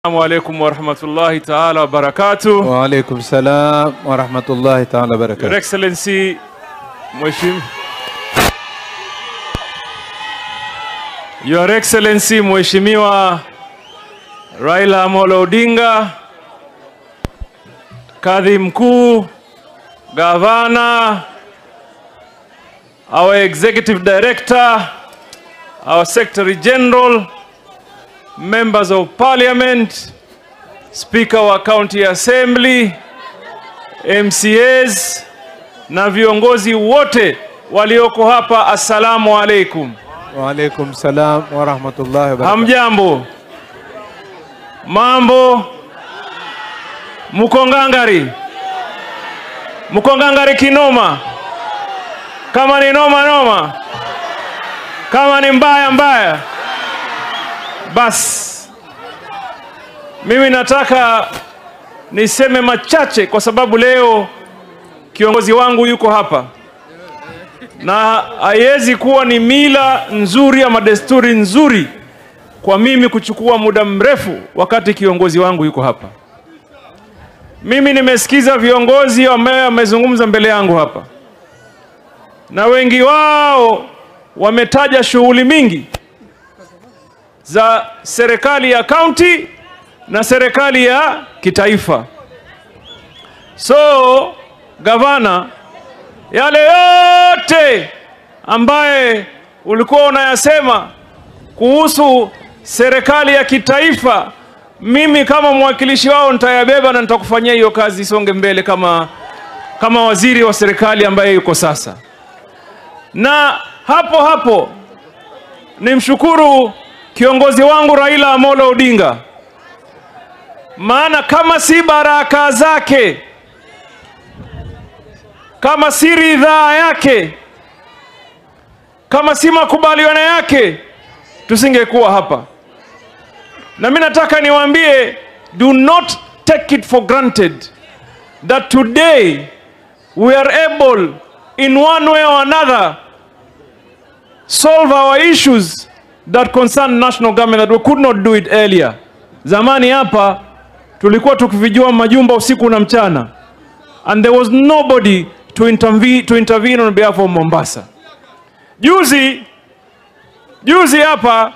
Assalamu alaikum wa rahmatullahi ta'ala wa barakatuh. Wa alaikum salam wa rahmatullahi ta'ala wa barakatuh. Your Excellency, Mheshimiwa Your Excellency Mheshimiwa Raila Amolo Odinga, Kadhi Mkuu, Gavana, our Executive Director, our Secretary General, Members of Parliament, Speaker wa County Assembly, MCAs na viongozi wote walioko hapa, assalamu alaikum. Wa alaikum salam wa rahmatullahi wa barakatuh. Hamjambo? Mambo? Muko ngangari? Muko ngangari kinoma? Kama ni noma noma, kama ni mbaya mbaya. Bas, mimi nataka niseme machache kwa sababu leo kiongozi wangu yuko hapa. Na haiwezi kuwa ni mila nzuri ama desturi nzuri kwa mimi kuchukua muda mrefu wakati kiongozi wangu yuko hapa. Mimi nimesikiza viongozi ambao wamezungumza mbele yangu hapa, na wengi wao wametaja shughuli mingi za serikali ya county na serikali ya kitaifa. So, gavana, yale yote ambaye ulikuwa unayasema kuhusu serikali ya kitaifa, mimi kama mwakilishi wao nitayabeba na nitakufanyia hiyo kazi isonge mbele kama waziri wa serikali ambaye yuko sasa. Na hapo hapo nimshukuru kiongozi wangu Raila Amolo Odinga, maana kama si baraka zake, kama si ridhaa yake, kama si makubaliano yake, tusingekuwa hapa. Na mimi nataka niwaambie, do not take it for granted that today we are able in one way or another solve our issues that concern national government that we could not do it earlier. Zamani hapa tulikuwa tukivijua majumba usiku na mchana, and there was nobody to intervene on behalf of Mombasa. Juzi hapa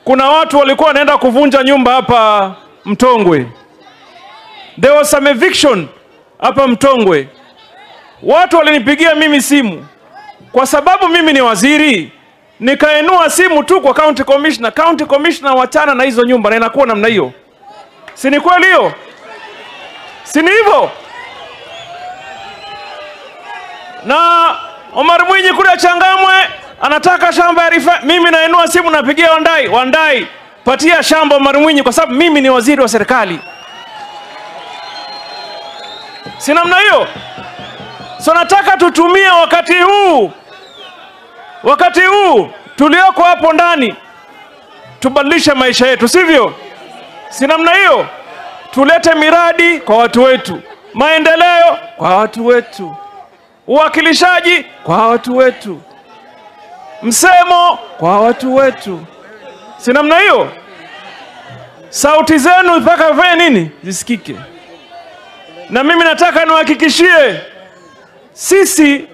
kuna watu walikuwa wanaenda kuvunja nyumba hapa Mtongwe. There was some eviction hapa Mtongwe. Watu walinipigia mimi simu. Kwa sababu mimi ni waziri, nikainua simu tu kwa county commissioner. County commissioner, wachana na hizo nyumba, na inakuwa namna hiyo. Si ni kweli hiyo? Si ni hivyo? Na Omar Mwinyi kule Changamwe anataka shamba ya Rifa. Mimi nainua simu napigia Wandai, Wandai, patia shamba Omar Mwinyi kwa sababu mimi ni waziri wa serikali. Si namna hiyo? So nataka tutumie wakati huu tulioko hapo ndani, tubadilishe maisha yetu, sivyo? Si namna hiyo? Tulete miradi kwa watu wetu, maendeleo kwa watu wetu, uwakilishaji kwa watu wetu, msemo kwa watu wetu. Si namna hiyo? Sauti zenu mpaka fanye nini? Zisikike. Na mimi nataka niwahakikishie, sisi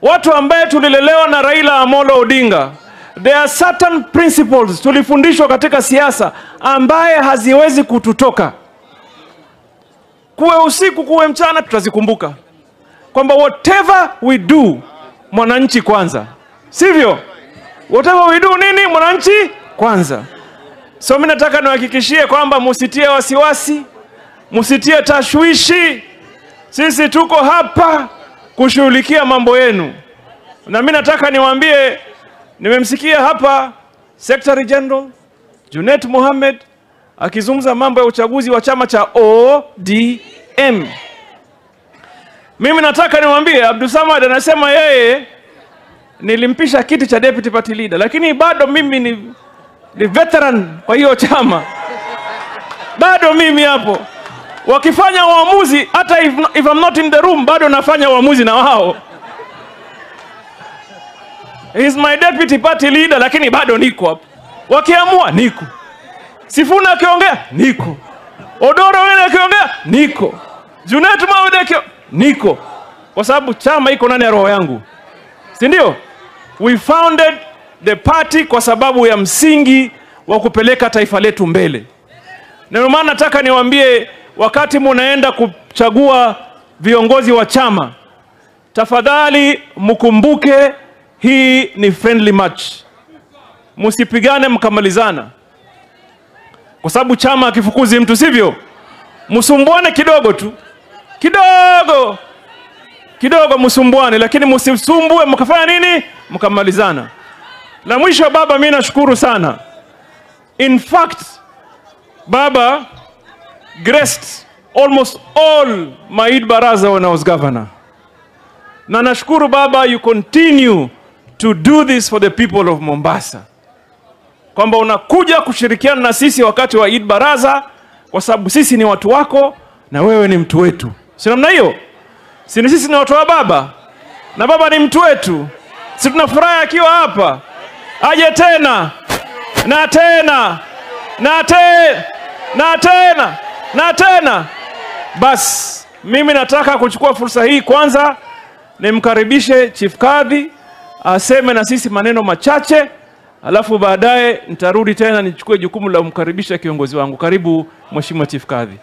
watu ambaye tulilelewa na Raila Amolo Odinga, there are certain principles tulifundishwa katika siasa ambaye haziwezi kututoka. Kuwe usiku kuwe mchana tutazikumbuka. Kwamba whatever we do, mwananchi kwanza. Sivyo? Whatever we do nini? Mwananchi kwanza. So mimi nataka niwahakikishie kwamba msitie wasiwasi, msitie tashwishi. Sisi tuko hapa kushughulikia mambo yenu. Na mimi nataka niwaambie, nimemsikia hapa Secretary General Junet Mohammed akizungumza mambo ya uchaguzi wa chama cha ODM. Mimi nataka niwaambie, Abdulsamad anasema yeye nilimpisha kiti cha deputy party leader, lakini bado mimi ni veteran kwa hiyo chama. Bado mimi hapo. Wakifanya uamuzi, hata if I'm not in the room, bado nafanya uamuzi na wao. He's my deputy party leader, lakini bado niko hapo. Wakiamua niko. Sifuna akiongea, niko. Odoro wewe akiongea, niko. Junet Mohamed akiongea, niko. Kwa sababu chama iko ndani ya roho yangu. Si ndio? We founded the party kwa sababu ya msingi wa kupeleka taifa letu mbele. Na ndio maana nataka niwaambie, wakati munaenda kuchagua viongozi wa chama, tafadhali mkumbuke hii ni friendly match. Msipigane mkamalizana. Kwa sababu chama hakifukuzi mtu, sivyo? Msumbuane kidogo tu. Kidogo. Kidogo msumbuane, lakini msisumbue mkafanya nini? Mkamalizana. La mwisho baba, mimi nashukuru sana. In fact, baba graced almost all my Eid Baraza when I was governor. Na nashukuru baba, you continue to do this for the people of Mombasa. Kwamba unakuja kushirikiana na sisi wakati wa Eid Baraza kwa sababu sisi ni watu wako na wewe ni mtu wetu. Si namna hiyo? Si ni sisi ni watu wa baba na baba ni mtu wetu. Si tunafurahi akiwa hapa. Aje tena na tena na tena na tena na tena. Bas, mimi nataka kuchukua fursa hii kwanza nimkaribishe Chief Kadhi aseme na sisi maneno machache, alafu baadaye nitarudi tena nichukue jukumu la kumkaribisha kiongozi wangu. Karibu Mheshimiwa Chief Kadhi.